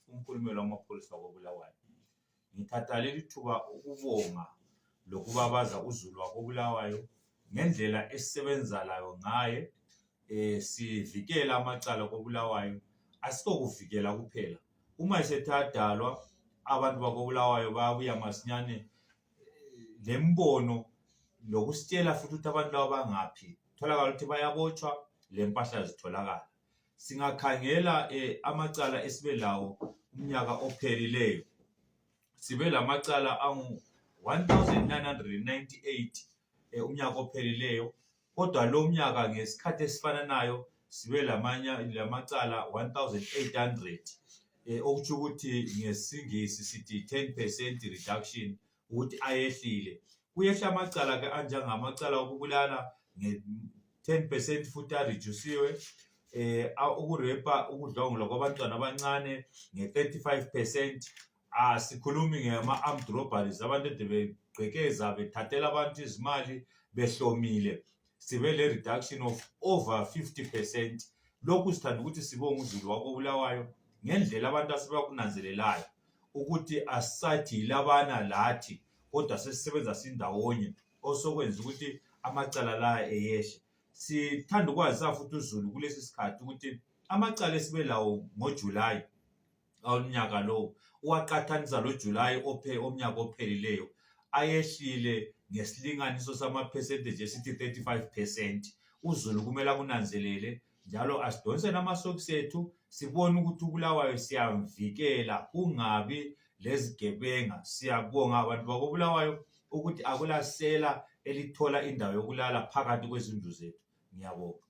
umkhulumeli wamapholisa koBulawayo. Ngithatha leli thuba ukubonga lokubabaza uZulu wakoBulawayo ngendlela esisebenza layo ngaye. Sivikela amacala koBulawayo, asikokuvikela kuphela. Uma esethathalwa abantu bakoBulawayo bayabuya masinyane lembono lokusitshela futhi ukuthi abantu laba bangaphi, tholakala ukuthi bayabotshwa, lempahla zitholakala. Singakhangela amacala esibe lawo umnyaka ophelileyo, sibe lamacala angu 1998 umnyaka ophelileyo, kodwa lo mnyaka ngesikhathi esifananayo sibe lamacala 1800, okuthi ukuthi ngesingisi sithi 10% reduction, ukuthi ayehlile. Kuyehla amacala ke anjengamacala okubulala nge-10% futhi areduciwe, ukurepa, ukudlwengula kwabantwana abancane nge-35%. Sikhulumi ngama-armed robberies, abantu ede begqekeza bethathela abantu izimali behlomile, sibe le reduction of over 50%. Lokhu sithanda ukuthi sibonge uZulu wakoBulawayo ngendlela abantu asebakunanzelelayo ukuthi asisathi yilabana lathi, kodwa sesisebenza sindawonye, osokwenza ukuthi amacala la eyehle. Sithanda ukwazisa futhi uZulu kulesi sikhathi ukuthi amacala esibe lawo ngoJulayi awunyaka lo, uwaqathanisa lo July omnyaka ophelileyo, ayehlile ngesilinganiso sama-percentage esithi 35%. uZulu kumele akunanzelele njalo asidonsele amasokisi ethu, sibone ukuthi uBulawayo siyamvikela kungabi lezigebenga. Siyabonga abantu bakoBulawayo ukuthi akulasela elithola indawo yokulala phakathi kwezindlu zethu. Ngiyabonga.